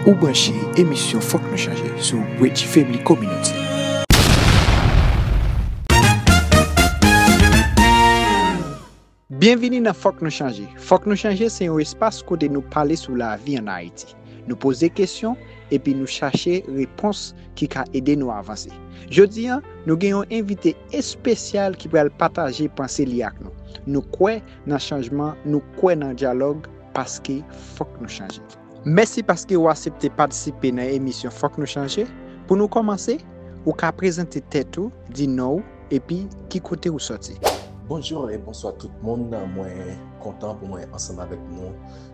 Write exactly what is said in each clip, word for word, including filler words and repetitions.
Ou branche emisyon Fòk Nou Chanje sou Bridge Family Community. Byenvini nan Fòk Nou Chanje. Fòk Nou Chanje se yon espas kote nou pale sou lavi ann Ayiti. Nou poze kesyon, epi nou chache repons ki ka ede nou avanse. Jodi a, nou gen yon envite espesyal ki pral pataje panse li ak nou. Nou kwè nan chanjman, nou kwè nan dyalòg, paske fòk nou chanje. Mèsi paske w aksepte patisipe nan emisyon Fòk Nou Chanje. Pou nou kòmanse, ou ka prezante tèt ou, di non w, epi ki kote ou sòti. Bonjou e bonswa tout moun. Mwen kontan pou mwen ansanm avèk nou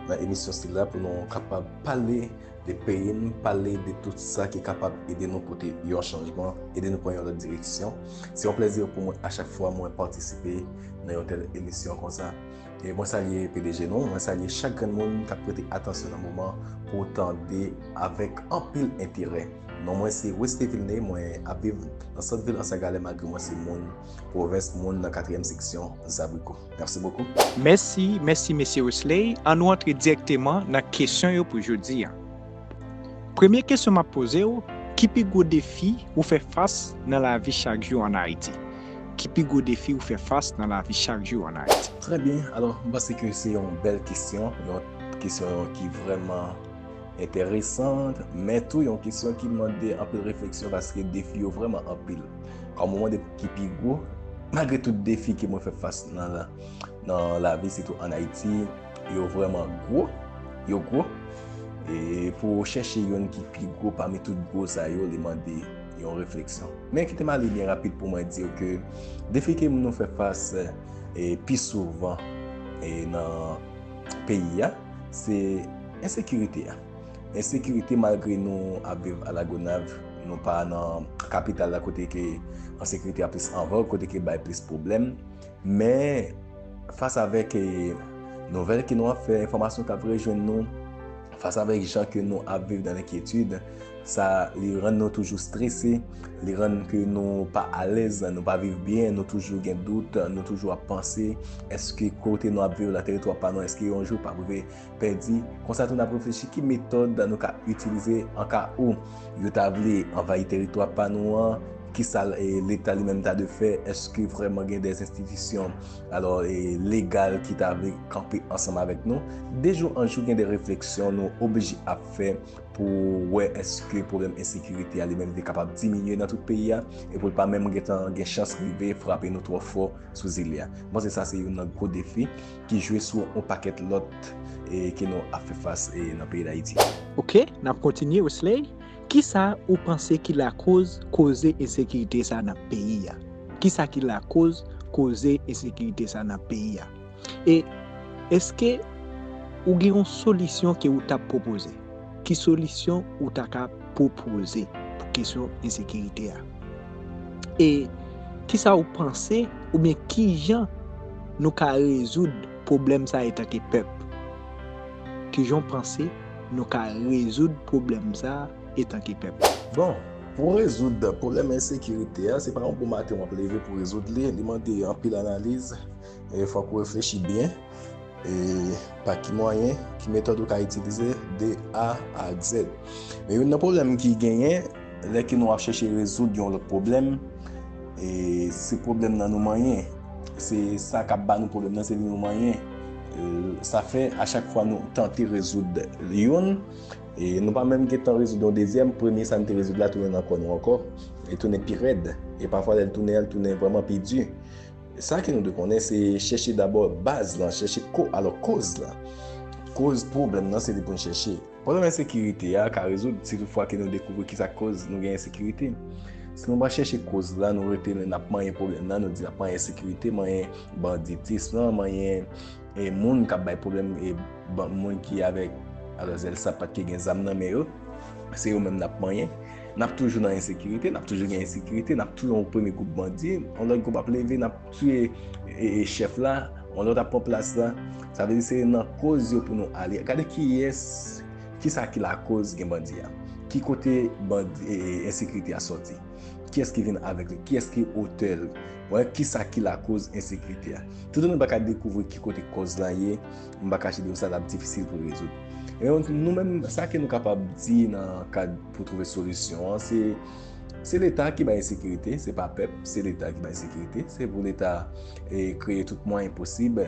nan emisyon sila pou nou kapab pale de peyi n, pale de tout sa ki kapab ede nou pote yon chanjman, ede nou pran yon lòt direksyon. Se yon plèzi pou mwen a chak fwa mwen patisipe nan yon tèl emisyon konsa. E mwen salye P D G nou, mwen salye chak grenn moun k ap prete atansyon nan moman pou tande avèk anpil enterè. Non mwen se Wesley Vilney, mwen ap viv nan sant vil Anse à Galets malgre mwen se moun pwovens, moun nan katriyèm seksyon Zabriko. Mèsi bokou. Mèsi, mèsi mesye Wesley. Ann nou antre dirèkteman nan kesyon yo pou jodi a. Premye kesyon m ap poze w, ki pi gwo defi ou fè fas nan lavi chak jou ann Ayiti? Ki pi gwo defi ou fè fas nan lavi chak jou ann Ayiti? Trè byen. Alò, m panse ke se yon bèl kesyon, yon kesyon ki vrèman enteresan, men tou yon kesyon ki mande anpil refleksyon paske defi yo vrèman anpil. Kòm ou mande ki pi gwo, malgre tout defi ke mwen fè fas nan, nan lavi, sitou ann Ayiti, yo vrèman gwo, yo gwo. E pou chèche youn ki pi gwo pami tout gwo sa yo, li mande yon refleksyon. Men kite m ale byen rapid pou mwen di w ke defi ke nou fè fas, e, pi souvan, e, nan peyi a, se ensekirite a. Ensekirite, malgre nou ap viv a Lagonav, nou pa nan kapital la kote ke ensekirite a plis an vòg, kote ke bay plis pwoblèm. Men, fas avèk, e, nouvèl ke nou ap fè, enfòmasyon k ap rejwenn nou, fas avèk jan ke nou ap viv nan lenkyetid, sa, li rann nou toujou strese, li rann ke nou pa alèz, nou pa viv byen, nou toujou gen dout, nou toujou ap panse, èske kote nou ap viv la, teritwa pa nou, èske yon jou pa rive pèdi? Konsa tou n ap reflechi ki metòd nou ka itilize an ka ou yo ta vle anvayi teritwa pa nou an, kisa, e, Leta li menm ta dwe fè, èske vrèman gen de enstitisyon, alò, e, legal ki ta vle kanpe ansanm avèk nou? De jou an jou gen de refleksyon nou oblije ap fè pou wè èske pwoblèm ensekirite a li menm li kapab diminye nan tout peyi a, e pou l pa menm gentan gen chans rive frape nou twò fò sou zile a. M panse sa se youn nan gwo defi ki jwe sou yon pakèt lòt, e, ke nou ap fè fas, e, nan peyi Dayiti. Oke, n ap kontinye, Wesley. Kisa ou panse ki lakoz koze ensekirite sa nan peyi a? Kisa ki lakoz koze ensekirite sa nan peyi a? E èske ou gen yon solisyon ke ou t ap pwopoze? Ki solisyon ou ta ka pwopoze pou kesyon ensekirite a? E kisa ou panse, oubyen kijan nou ka rezoud pwoblèm sa etanke pèp? Kijan w panse nou ka rezoud pwoblèm sa etanke pèp? Bon, pou rezoud pwoblèm ensekirite a, se pa yon bon maten w ap leve pou rezoud li, li mande anpil analiz, e fòk ou reflechi byen, e pa ki mwayen, ki metòd ou ka itilize de A a Z. Men youn nan pwoblèm ki genyen, lè ke nou ap chèche rezoud yon lòt pwoblèm, e se pwoblèm nan nou manyen. Se sa k ap ba nou pwoblèm nan, se li nou manyen. E sa fè, a chak fwa nou tante rezoud youn, e nou pa menm gentan rezoud yon dezyèm, premye sa n te rezoud la tounen nan kò nou ankò, e tounen pi rèd. E pafwa lè l tounen an, l tounen vrèman pi di. Sa ke nou dwe konnen, se chèche dabò baz lan, chèche ko-, alò, koz lan. Koz pwoblèm nan, se li pou n chèche. Pwoblèm ensekirite a ka rezoud si toutfwa ke nou dekouvri kisa k koz nou gen ensekirite. Si nou pa chèche koz la, nou rete n ap manyen pwoblèm nan, nou di n ap manyen ensekirite, manyen banditis lan, manyen, e, moun k ap bay pwoblèm, e, ban-, moun ki avèk, alò, zèl sap pa t ke gen zam nan men yo, se yo menm n ap manyen. N ap toujou nan ensekirite, n ap toujou gen ensekirite, n ap toujou yon premye gwoup bandi, yon lòt gwoup ap leve, n ap tiye, e, e, chèf la, yon lòt ap pran plas la. Sa vle di se nan koz yo pou nou ale. Gade kiyès, kisa ki lakoz gen bandi a. Ki kote bandi, e, e, ensekirite a sòti? Kiyès ki vin avèk li? Kiyès ki otè l? Wè, kisa ki lakoz ensekirite a? Toutotan nou pa ka dekouvri ki kote kòz lan ye, m pa kache di w sa, l ap difisil pou rezoud. Men nou menm, sa ke nou kapab di nan kad pou twouve solisyon an, se se Leta ki bay ensekirite, se pa pèp, se Leta ki bay ensekirite. Se pou Leta e, kreye tout mwayen posib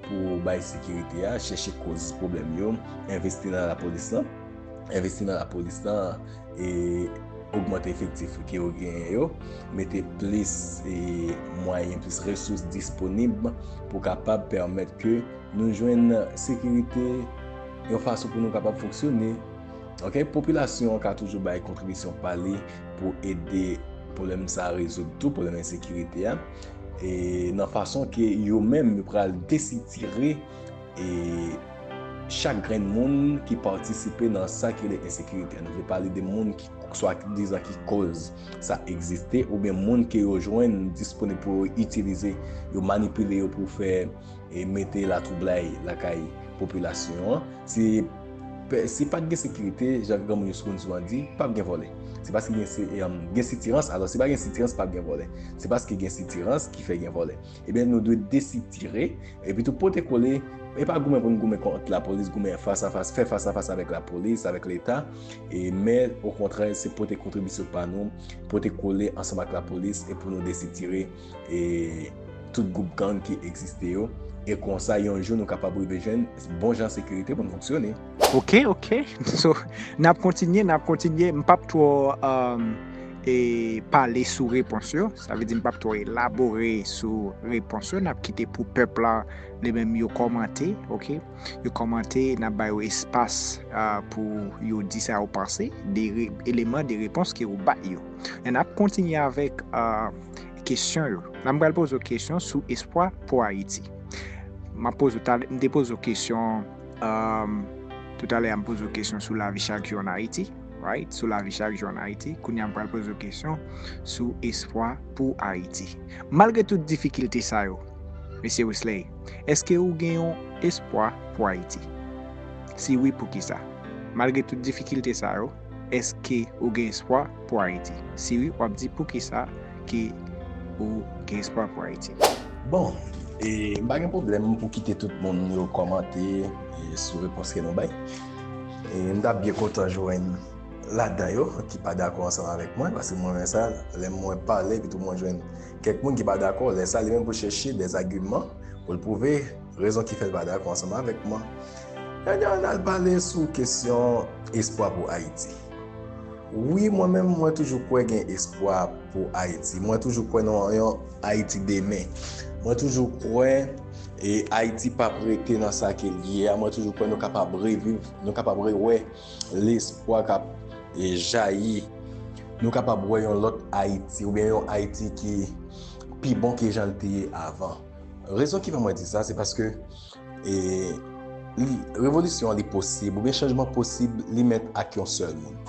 pou bay sekirite a, chèche koz pwoblèm yo, envesti nan lapolis lan, envesti nan lapolis lan, e ogmante efektif ke yo genyen yo, mete plis e, mwayen, plis resous disponib pou kapab pèmèt ke nou jwenn sekirite yon fason pou nou kapab fonksyone. Ok, popilasyon an ka toujou bay kontribisyon pa li pou ede pwoblèm sa a rezoud tou, pwoblèm ensekirite a, e nan fason ke yo menm yo pral desitire e chak grenn moun ki patisipe nan sa ki rele ensekirite a. Nou vle pale de moun ki swadizan ki koz sa egziste, oubyen moun ke yo jwenn disponib pou yo itilize, yo manipile yo pou fè e mete latwoublay lakay popilasyon an. Si si pa t gen sekirite, jan granmoun yo konn souvan di, p ap gen vòlè. Se paske gen, gen sitirans, alò si pa gen sitirans, p ap gen vòlè. Se paske gen sitirans ki fè gen vòlè. Ebyen, nou dwe desitire, epi tou pote kole, e pa goumen pou n goumen kont lapolis, goumen fas a fas, fè fas a fas avèk lapolis, avèk Leta, e men okontrè, se pote kontribisyon pa nou, pote kole ansanm ak lapolis, e pou nou desitire e tout gwoup gang ki egziste yo, e konsa yon jou nou kapab rive jwenn bon jan sekirite pou n fonksyone. Ok, ok. So, n ap kontinye, n ap kontinye. M p ap twò um, e, pale sou repons yo. Sa vle di m p ap twò elabore sou repons yo. N ap kite pou pèp la, li menm yo kòmante, ok? Yo kòmante, n ap ba yo espas uh, pou yo di sa yo panse, de re, eleman de repons ke yo bay yo. E n ap kontinye avèk uh, kesyon yo. La m pral poze w kesyon sou espwa pou Ayiti. M ap poze w, m te poze w kesyon um, toutalè a, m poze w kesyon sou lavi chak jou an Ayiti, right? Sou lavi chak jou an Ayiti. Kounye a m pral poze w kesyon sou espwa pou Ayiti. Malgre tout difikilte sa yo, mesye Wesley, èske ou gen yon espwa pou Ayiti? Si wi, poukisa? Malgre tout difikilte sa yo, èske ou gen espwa pou Ayiti? Si wi, w ap di poukisa ke ou gen espwa pou Ayiti. Bon, e m pa gen pwoblèm pou kite tout moun yo kòmante e, sou repons ke nou bay. E m t ap byen kontan jwenn ladan yo ki pa dakò ansanm avèk mwen, paske mwen renmen sa, lè mwen pale, epi tou mwen jwenn kèk moun ki pa dakò, lè sa li menm pou chèche dèzagiman pou l pwouve rezon ki fè l pa dakò ansanm avèk mwen. Ann al pale sou kesyon espwa pou Ayiti. Wi, mwen menm, mwen toujou kwè gen espwa pou Ayiti. Mwen toujou kwè nan yon Ayiti demen. Mwen toujou kwè e Ayiti p ap rete nan sa ke l ye a. Mwen toujou kwè nou kapab reviv, nou kapab rewè lespwa k ap e, jayi. Nou kapab wè yon lòt Ayiti, oubyen yon Ayiti ki pi bon ke jan l te ye avan. Rezon ki fè mwen di sa, se paske e, li, revolisyon an li posib, oubyen chanjman posib, li mèt ak yon sèl moun.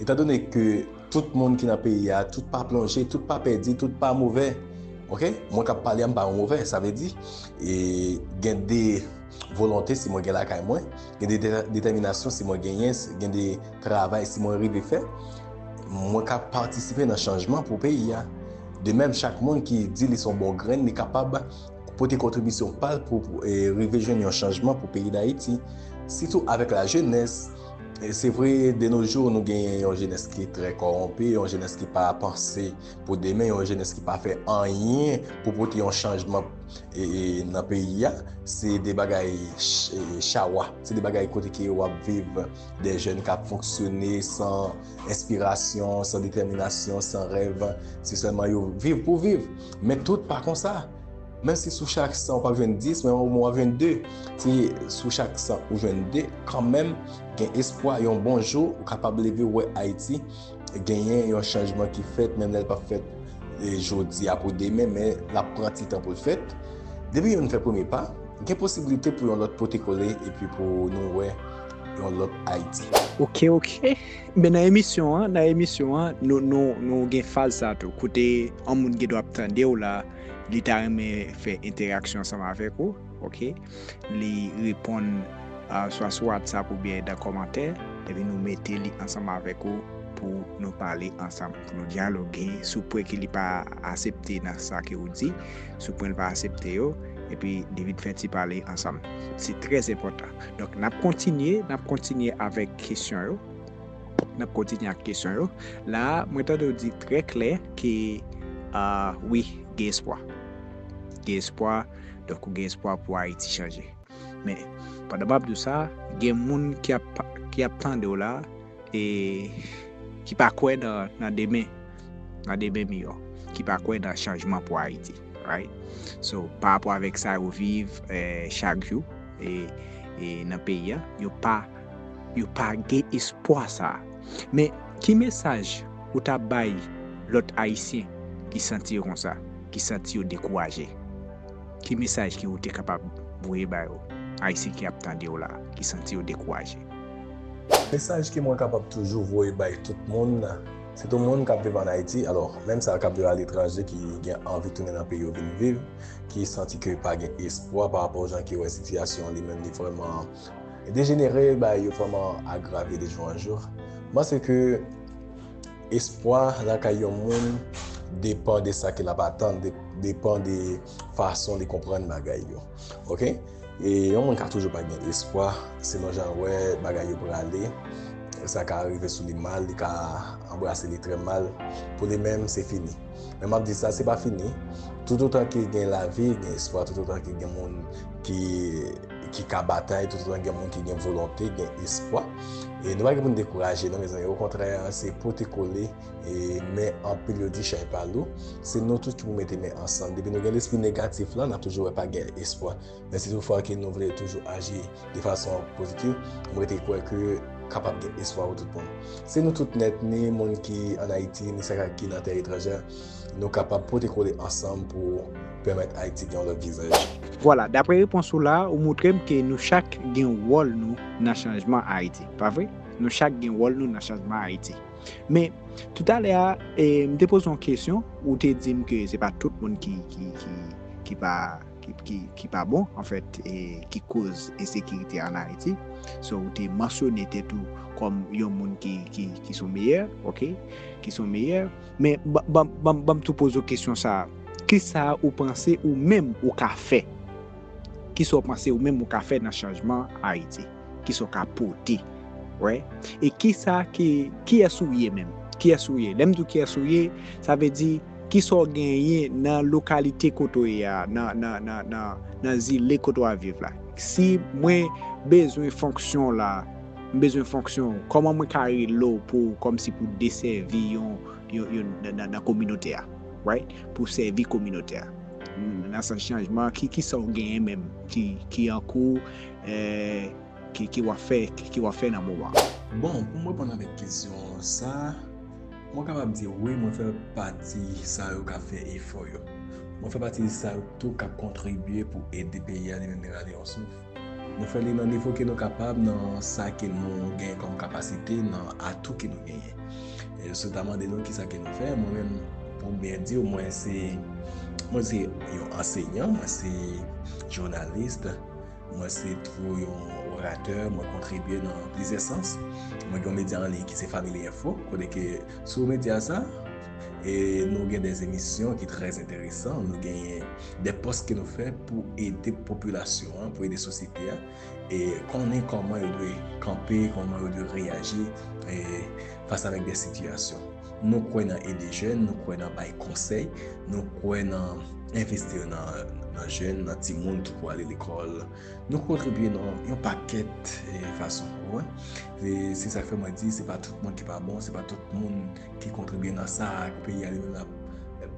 Etandone ke tout moun ki nan peyi a, tout pa plonje, tout pa pèdi, tout pa movè. Ok? Mwen k ap pale a, m pa yon movè, sa vle di, e, gen de volonte si mwen gen lakay mwen, gen de, de detèminasyon si mwen genyen, gen de travay si mwen rive fè, mwen ka patisipe nan chanjman pou peyi a. De menm, chak moun ki di li se yon bon grenn, li kapab pote kontribisyon pa l pou, pou e, rive jwenn yon chanjman pou peyi Dayiti. Sitou avèk lajenès. E se vre, de nos jours, nou genyen yon jenès ki trè kòwonpi, yon jenès ki pa panse pou demen, yon jenès ki pa fè anyen pou pote yon chanjman e, e, nan peyi a. Se de bagay ch- e, chawa, se de bagay kote ke w ap viv de jèn k ap fonksyone san enspirasyon, san detèminasyon, san rèv. Se sèlman yo viv pou viv. Men tout pa konsa. Menm si sou chak san ou p ap jwenn dis, men omwen w ap jwenn de. Si sou chak san ou jwenn de, kanmenm, gen espwa, yon bon jou, ou kapab leve, w wè Ayiti genyen yon chanjman ki fèt, menm lè l p ap fèt e, jodi a pou demen, men l ap pran ti tan pou l fèt. Depi youn fè premye pa, gen posiblite pou yon lòt pote kole epi pou nou wè yon lòt Ayiti. Ok, ok. Men nan emisyon an, nan emisyon an, nou, nou, nou gen faz sa tou. Kote yon moun gen dwa ap tande w la, li ta renmen fè entèraksyon ansanm avèk ou, ok? Li reponn uh, swa sou WhatsApp oubyen nan kòmantè, epi nou mete li ansanm avèk ou pou nou pale ansanm, pou nou dyaloge sou pwen ke li pa aksepte nan sa ke ou di, sou pwen li pa aksepte yo, epi li vin fè ti pale ansanm. Se trè enpòtan. Donk, n ap kontinye, n ap kontinye avèk kesyon yo. N ap kontinye ak kesyon yo. La a, mwen tande w di trè klè ke, ah, wi, gen espwa. Gen espwa, donk ou gen espwa pou Ayiti chanje. Men, pandan m ap di w sa, gen moun ki ap, ki ap tande w la, e ki pa kwè nan, nan demen, nan demen miyò, ki pa kwè nan chanjman pou Ayiti, right? So, pa rapò avèk sa yo viv, eh, chak jou, e, e nan peyi a, yo pa, yo pa gen espwa sa. Men, ki mesaj ou ta bay lòt Ayisyen ki santi yo konsa, ki santi yo dekouraje? Ki mesaj ke ou te kapab voye ba yo, Ayisyen ki ap tande w la, ki santi yo dekouraje? Mesaj ke mwen kapab toujou voye bay tout moun, sitou moun k ap viv ann Ayiti, alò, menm sa k ap viv aletranje, ki gen anvi tounen nan peyi yo vin viv, ki santi ke pa gen espwa pa rapò jan ke yo wè sitiyasyon an li menm li vrèman dejenere, bagay yo vrèman agrave de jou an jou. M panse ke espwa lakay yon moun depan de sa ke l ap atann, de-, depan de fason li konprann bagay yo. Oke? E yon moun ka toujou pa gen espwa, selon jan l wè bagay yo prale, sa ka rive sou li mal, li ka anbrase li trè mal. Pou li menm, se fini. Men m ap di sa, se pa fini. Toutotan ke gen lavi, gen espwa, toutotan ke gen moun ki, ki ka batay, toutotan gen moun ki gen volonte, gen espwa. E nou pa gen pou n dekouraje, non, mezanmi. Okontrè, se pote kole, e men anpil yo di chay pa lou. Se nou tout ki pou mete men ansanm. Depi nou gen lespri negatif la, n ap toujou wè pa gen espwa. Men si toutfwa ke nou vle toujou aji de fason pozitiv, mwen rete kwè ke kapab gen espwa pou tout moun. Se nou tout nèt, ni moun ki ann Ayiti, ni sa ki nan tè etranjè, nou kapab pote kole ansanm pou pèmèt Ayiti gen yon lòt vizaj. Vwala, daprè repons ou la, ou montre m ke nou chak gen wòl nou nan chanjman Ayiti, pa vre? Nou chak gen wòl nou nan chanjman Ayiti. Men, toutalè a, e, m te poze yon kesyon, ou te di m ke se pa tout moun ki, ki, ki, ki pa, ki, ki, ki pa bon, anfèt, e, ki koz ensekirite ann Ayiti. So, ou te mansyone tèt ou kòm yon moun ki, ki, ki son meyè, oke? Ki son meyè. Men, ban, ban, ban, ban m tou poze w kesyon sa a. Kisa ou panse ou menm ou ka fè? Kisa w panse ou menm ou ka fè nan chanjman Ayiti? Kisa w ka pote? Wè. E kisa ki, kiyès ou ye menm? Kiyès ou ye? Lè m di w kiyès ou ye, sa vle di kisa w genyen nan lokalite kote w ye a, nan, nan, nan, nan, nan zile kote w ap viv la. Si mwen bezwen fonksyon la, m bezwen fonksyon, kòman mwen ka rele w pou, kòmsi pou desèvi yon, yon, yon, nan, nan, nan kominote a, right? Pou sèvi kominote a. Nan sans chanjman, ki, kisa w genyen menm ki, ki an kou, eh, ki, ki w ap fè, ki, ki w ap fè nan moman? Bon, pou m reponn avèk kesyon sa, mwen kapab di wi, mwen fè pati sa yo k ap fè efò yo. Mwen fè pati sa yo tou k ap kontribye pou ede peyi a li menm li rale yon souf. Nou fè li nan nivo ke nou kapab, nan sa ke nou genyen kòm kapasite, nan atou ke nou genyen. E si w ta mande nou kisa ke nou fè, mwen menm, pou byen di w, mwen se, mwen se yon ansenyan, mwen se jounalis, mwen se tou yon oratè, mwen kontribye nan plizyè sans. Mwen gen yon medya an liy ki se Family Info, kote ke sou medya sa, e nou gen de emisyon ki trè enteresan, nou genyen de pòs ke nou fè pou ede popilasyon an, pou ede sosyete a, e konnen kòman yo dwe kanpe, kòman yo dwe reyaji, e fas avèk de sitiyasyon. Nou kwè nan ede jèn, nou kwè nan bay konsèy, nou kwè nan envesti nan, nan jèn, nan timoun tou pou ale lekòl. Nou kontribye nan yon pakèt, e, fason, ou wè. E se sa k fè mwen di, se pa tout moun ki pa bon, se pa tout moun ki kontribye nan sa ke peyi a li menm l ap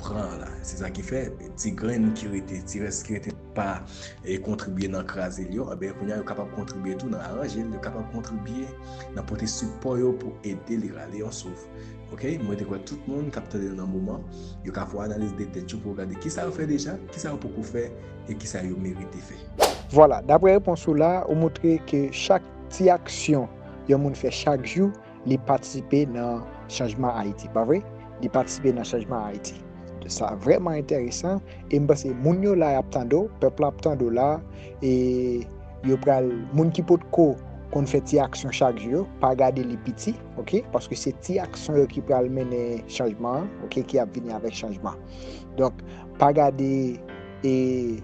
pran la. Se sa ki fè, ti grenn ki rete, ti rès ki rete pa, e, kontribye nan kraze l yo, enben, kounye a, yo kapab kontribye tou nan aranje l, yo kapab kontribye nan pote sipò yo pou ede li rale yon souf. Oke, mwen te kwè tout moun k ap tande nou nan moman, yo ka fè yon analiz de tèt yo pou yo gade kisa yo fè deja, kisa yo poko fè, e kisa yo merite fè. Vwala, daprè repons ou la, ou montre ke chak ti aksyon yon moun fè chak jou, li patisipe nan chanjman Ayiti, pa vre? Li patisipe nan chanjman Ayiti. Sa vrèman enteresan, e m panse moun yo la y ap tande w, pèp la ap tande w la, e yo pral, moun ki potko konn fè ti aksyon chak jou yo, pa gade li piti, oke? Paske se ti aksyon yo ki pral mennen chanjman an, oke? Ki ap vini avèk chanjman. Donk, pa gade e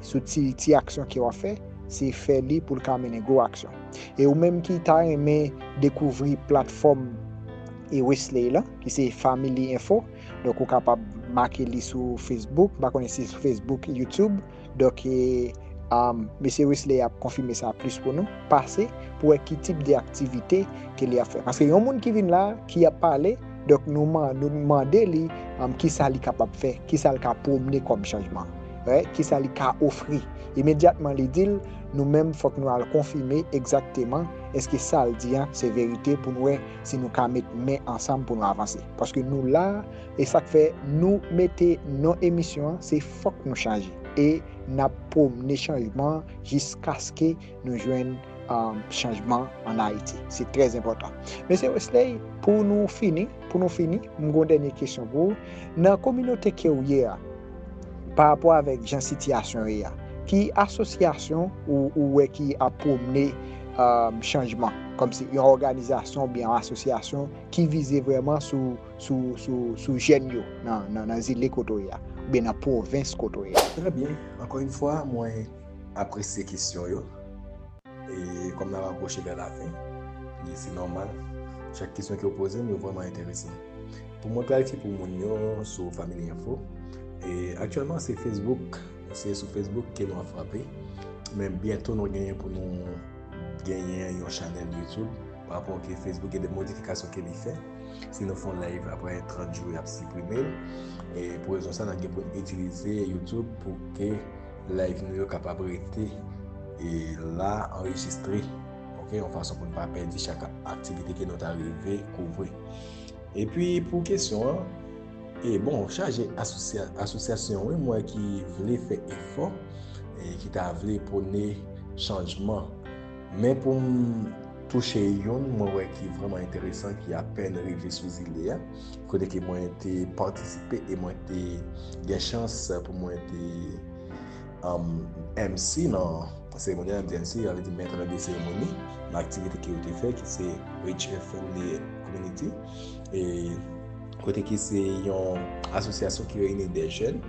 sou ti, ti aksyon ke w ap fè, se fè li pou l ka mennen gwo aksyon. E ou menm ki ta renmen dekouvri platfòm e Wesley lan, ki se Family Info, donk ou kapab make li sou Facebook, m pa konnen si sou Facebook, YouTube, donk e, um, mesye Wesley ap konfime sa plis pou nou, pase pou wè ki tip de aktivite ke li ap fè. Paske yon moun ki vin la, ki ap pale, donk nou, man, nou mande li, um, kisa li kapab fè, kisa l ka pwomne kòm chanjman, right? Kisa li ka ofri. Imedyatman li di l, nou menm fòk nou al konfime egzakteman èske sa l di an se verite pou nou wè si nou ka met men ansanm pou nou avanse. Paske nou la, e sa k fè nou mete non emisyon an, se fòk nou chanje. E n ap pwomne chanjman jiskaske nou jwenn, um, chanjman ann Ayiti. Se trè enpòtan. Mesye Wesley, pou nou fini, pou nou fini, m gen yon dènye kesyon pou ou. Nan kominote ke w ye a, pa rapò avèk jan sitiyasyon ye a, ki asosyasyon ou, ou wè ki ap pwomne, um, chanjman, kòmsi yon òganizasyon oubyen yon asosyasyon ki vize vrèman sou, sou, sou, sou jèn yo nan, nan, nan zile kote w ye a, oubyen nan pwovens kote w ye a? Trè byen. Ankò yon fwa, mwen apresye kesyon yo. E kòm n ap apwoche vè lafen, e se nòmal, chak kesyon ke w poze m yo vrèman enteresan. Pou mwen klarifye pou moun yo sou Family Info, e aktyèlman se Facebook, se sou Facebook ke nou ap frape, men byento nou genyen pou nou genyen yon chanèl YouTube, pa rapò ke Facebook gen de modifikasyon ke li fè. Si nou fè yon live apre trant jou, y ap siprime l. E pou rezon sa, n ap gen pou n itilize YouTube pou ke live nou yo kapab rete e la anrejistre, ok, yon fason pou n pa pèdi chak aktivite ke nou ta rive kouvri. Epi pou kesyon an, e bon, chaje asosya-, asosyasyon, wi, m wè ki vle fè efò, e ki ta vle pwone chanjman. Men pou m touche youn, mwen wè ki vrèman enteresan, ki apèn rive sou zile a, kote ke mwen te patisipe e mwen te gen chans pou mwen te, um, M C nan seremoni an, M C, sa vle di maître de cérémonie, nan aktivite ke yo te fè, ki se Rich Family Community. E kote ki se yon asosyasyon ki reyini de jèn,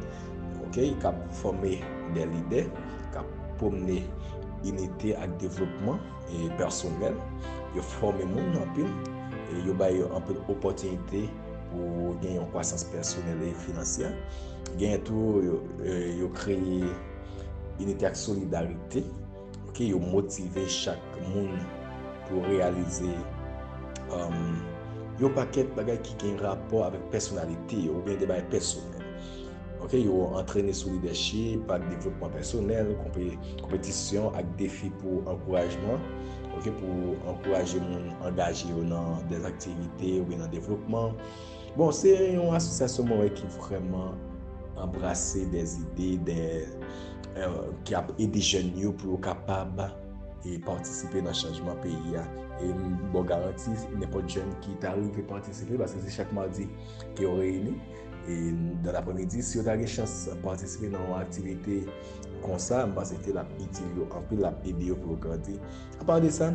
ok, k ap fòme de lidè, k ap pwomne inite ak devlopman e pèsonèl. Yo fòme moun anpil, e yo bay yo anpil opòtinite pou gen yon kwasans pèsonèl e finansyè. Gen tou, yo, e, yo kreye inite ak solidarite. Ok, yo motive chak moun pou reyalize, um, yon pakèt bagay ki gen rapò avèk pèsonalite yo, oubyen de bagay pèsonèl. Ok, yo antrene sou lidèchip ak devlopman pèsonèl, konpe-, konpetisyon ak defi pou ankourajman. Ok, pou ankouraje moun angaje yo nan de aktivite oubyen nan devlopman. Bon, se yon asosyasyon mwen wè ki vrèman anbrase de ide, de, eh, ki ap ede jèn yo pou yo kapab e patisipe nan chanjman peyi a. E m ba w garanti, nenpòt jèn ki ta rive patisipe, paske se chak madi ke yo reyini, e nan lapremidi, si yo ta gen chans patisipe nan yon aktivite konsa, m panse ke l ap itil yo anpil, l ap ede yo pou yo grandi. Apa de sa,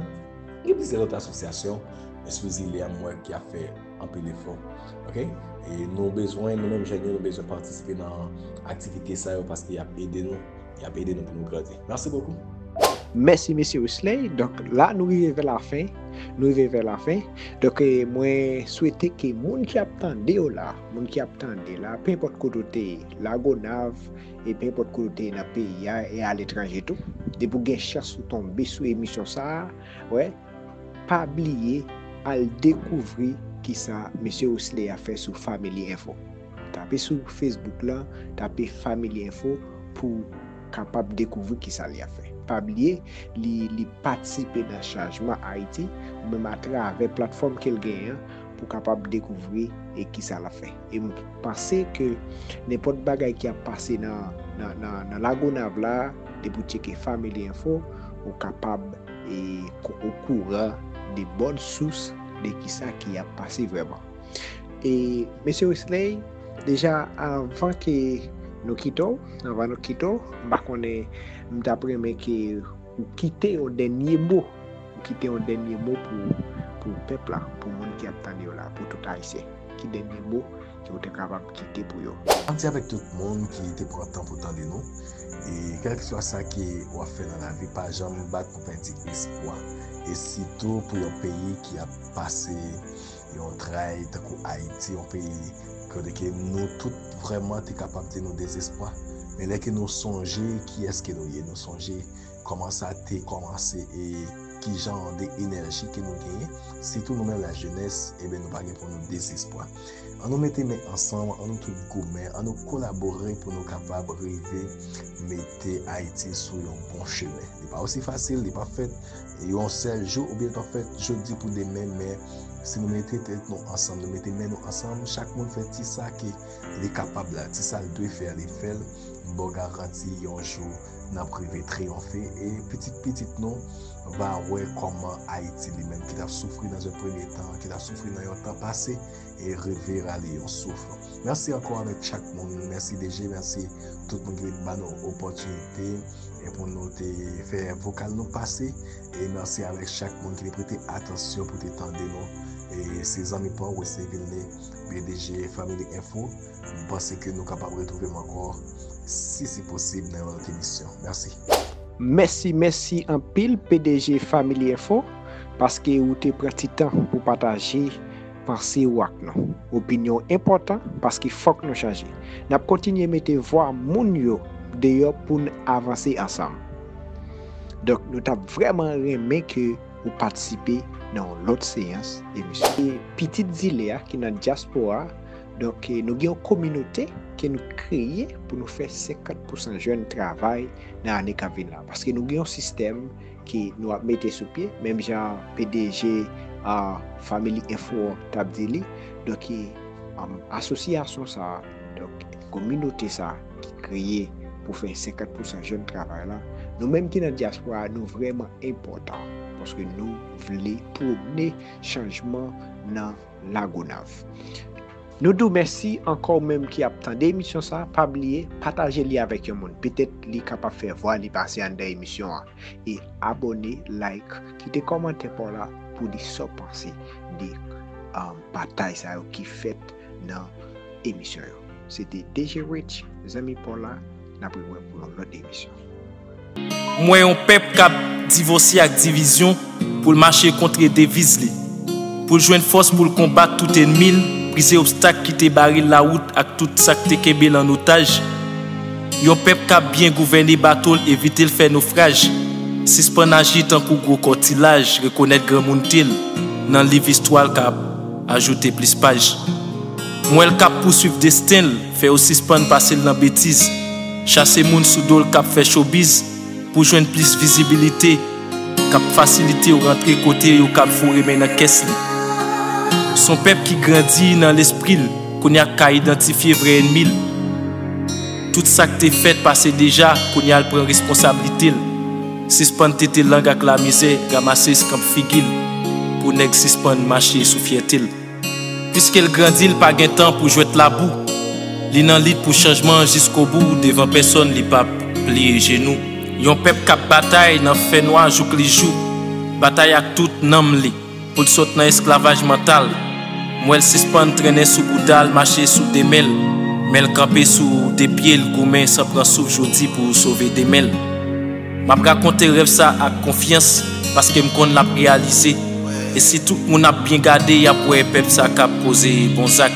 gen plizyè lòt asosyasyon sou zile a m wè ki ap fè anpil efò. Ok? E nou bezwen, nou menm jèn yo, nou bezwen patisipe nan aktivite sa yo paske y ap ede nou. Y ap ede nou pou nou grandi. Mèsi bokou. Mèsi, mesye Wesley. Donk, la, nou rive vè lafen. Nou rive vè lafen. Donk, e, mwen swete ke moun ki ap tande yo la, moun ki ap tande la, pe enpòt kote w te ye, Lagonav, e pe enpòt kote w te ye nan peyi a, e aletranje tou, depi w gen chans ou tonbe sou emisyon sa a, wè, pa bliye al dekouvri kisa mesye Wesley a fè sou Family Info. Tape sou Facebook lan, tape Family Info pou w kapab dekouvri kisa li ap fè. Pa bliye, li, li patisipe nan chanjman Ayiti, ou menm atravè platfòm ke l genyen an, pou w kapab dekouvri e kisa l ap fè. E m panse ke nenpòt bagay ki ap pase nan, nan, nan, nan Lagonav la, depi w tcheke Family Info, ou kapab e, ko-, okouran de bòn sous de kisa ki ap pase vrèman. E, mesye Wesley, deja anvan ke nou kite w, anvan nou kite w, m pa konnen, m t ap renmen ke ou kite yon dènye mo, ou kite yon dènye mo pou, pou pèp la, pou moun ki ap tande w la, pou tout Ayisyen. Ki dènye mo yo te kapab kite pou yo. M ap di avèk tout moun ki te pran tan pou tande nou, e kèlkeswa sa ke w ap fè nan lavi, pa janm bat pou pèdi espwa. E sitou pou yon peyi ki ap pase yon tray tankou Ayiti, yon peyi kote ke nou tout vrèman te kapab di nou dezespwa. Men lè ke nou sonje kiyès ke nou ye, nou sonje kòman sa te kòmanse e ki jan de enèji ke nou genyen, sitou nou menm lajenès, ebyen nou pa gen pou nou dezespwa. An nou mete men ansanm, an nou tout goumen, an nou kolabore pou nou kapab rive mete Ayiti sou yon bon chemen. Li pa osi fasil, li pa fèt yon sèl jou, oubyen li pa fèt jodi pou demen, men si nou mete tèt nou ansanm, nou mete men nou ansanm, chak moun fè ti sa ke li kapab la, ti sa l dwe fè a, li fè l, m ba w garanti yon jou n ap rive triyonfe, e pitit pitit nou va wè kòman Ayiti li menm ki t ap soufri nan yon premye tan, ki t ap soufri nan yon tan pase, e rive rale yon souf. Mèsi ankò avèk chak moun. Mèsi D J, mèsi tout moun ki te ba nou opòtinite e pou nou te fè vokal nou pase. E mèsi avèk chak moun ki te prete atansyon pou te tande nou. E se zanmi pa w Wesley Vilne, P D G Family Info. M panse ke nou kapab retwouve m ankò, si se posib, nan yon lòt emisyon. Mèsi. Mèsi, mèsi anpil, P D G Family Info, paske ou te pran ti tan pou pataje panse ou ak nou. Opinyon enpòtan, paske fòk nou chanje. N ap kontinye mete vwa moun yo deyò pou n avanse ansanm. Donk, nou t ap vrèman renmen ke ou patisipe nan yon lòt seyans emisyon. E pitit zile a ki nan dyaspora, donk, eh, nou gen yon kominote ke nou kreye pou nou fè senkant pousan jèn travay nan ane k ap vin la. Paske nou gen yon sistèm ke nou ap mete sou pye, menm jan P D G, ah, Family Info t ap di li. Donk, eh, um, asosyasyon sa a, donk, kominote sa a ki kreye pou fè senkant pousan jèn travay la, nou menm ki nan dyaspora, nou vrèman enpòtan, paske nou vle pwomne chanjman nan Lagonav. Nou di w mèsi ankò, ou menm ki ap tande emisyon sa a, pa bliye pataje li avèk yon moun. Petèt li kapab fè vwa li pase anndan emisyon an. E abòne, like, kite kòmantè pa w la pou di sa w panse de, um, batay sa yo ki fèt nan emisyon yo. Se te D J Rich, zanmi pa w la, n ap rewè pou yon lòt emisyon. M wè yon pèp k ap divòse ak divizyon pou l mache kont deviz li, pou l jwenn fòs pou l konbat tout ènmi l, brize obstak ki te bare l lawout ak tout sa k te kenbe l an otaj. Yon pèp k ap byen gouvène bato l, evite l fè nofraj, sispann aji tankou gwo kòtilaj, rekonèt granmounte l nan liv istwa l k ap ajoute plis paj. M wè l k ap pouswiv desten l, fè yo sispann pase l nan betiz, chase moun sou do l k ap fè chobiz pou jwenn plis vizibilite, k ap fasilite yo rantre kote yo k ap foure men nan kès li. S on pèp ki grandi nan lespri l, kounye a k ka idantifye vrè ènmi l. Tout sa k te fèt pase deja, kounye a l pran responsablite l. Sispann tete lang ak lamizè, ranmase eskanp figi l, pou nèg sispann mache sou fyète l. Piske l grandi, l pa gen tan pou jwèt labou. Li nan lit pou chanjman jiskobou, devan pèsòn li p ap pliye jenou. Yon pèp k ap batay nan fènwa jouk li jou, batay ak tout nanm li, pou l sot nan esklavaj mantal. M wè l sispann trennen sou bouda l, mache sou de men l, men l kanpe sou de pye l, goumen san pran souf jodi pou sove demen l. M ap rakonte rèv sa ak konfyans, paske m konn l ap reyalize. E si tout moun ap byen gade, y ap wè pèp sa k ap poze bon zak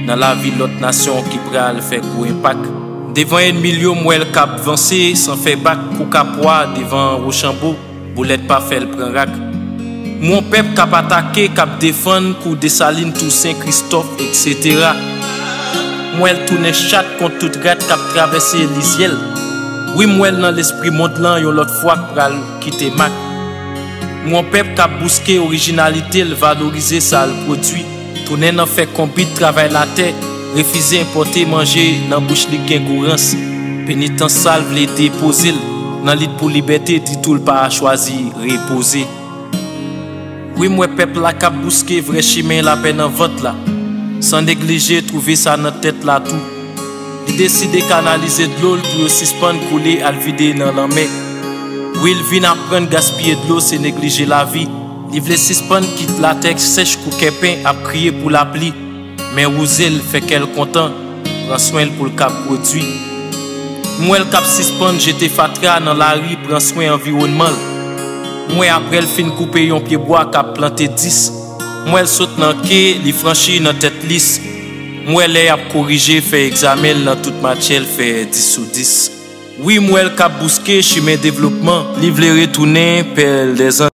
nan lavi lòt nasyon ki pral fè gwo enpak. Devan ènmi l yo, m wè l k ap vanse san fè bak, kou kapwa devan Wochanbo, boulèt pa fè l pran rak. M wè yon pèp k ap atake, k ap defann kou Desalin, Tousen, Kristòf, etsetera. M wè l tounen chat kont tout rat k ap travèse lizyè l. Wi, m wè l nan lespri mond lan yon lòt fwa k pral kite mak. M wè yon pèp k ap bouske orijinalite l, valorize sa l pwodui, tounen nan fè konbit, travay latè, refize enpòte manje nan bouch li k gen gou rans. Penitans sa l vle depoze l nan lit pou libète, di tou l pa chwazi repoze. Wi, m wè pèp la k ap bouske vrè chimen lapè nan vant la, san neglije twouve sa nan tèt la tou. Li deside kanalize dlo l pou yo sispann koule al vide nan lanmè. Wi, l vin aprann gaspiye dlo se neglije lavi. Li vle sispann kit latè sèch kou kèpen ap kriye pou lapli. Men wouze l, fè kè l kontan, pran swen l pou l ka pwodui. M wè l k ap sispann jete fatra nan lari, pran swen anviwònman l. M wè apre l fin koupe yon pye bwa k ap plante dis. M wè l sot nan ke, li franchi nan tèt lis. M wè lè y ap korije, fè egzamen l nan tout matyè l fè dis sou dis. Wi, m wè l k ap bouske chimen devlopman, li vle retounen pè dèzan.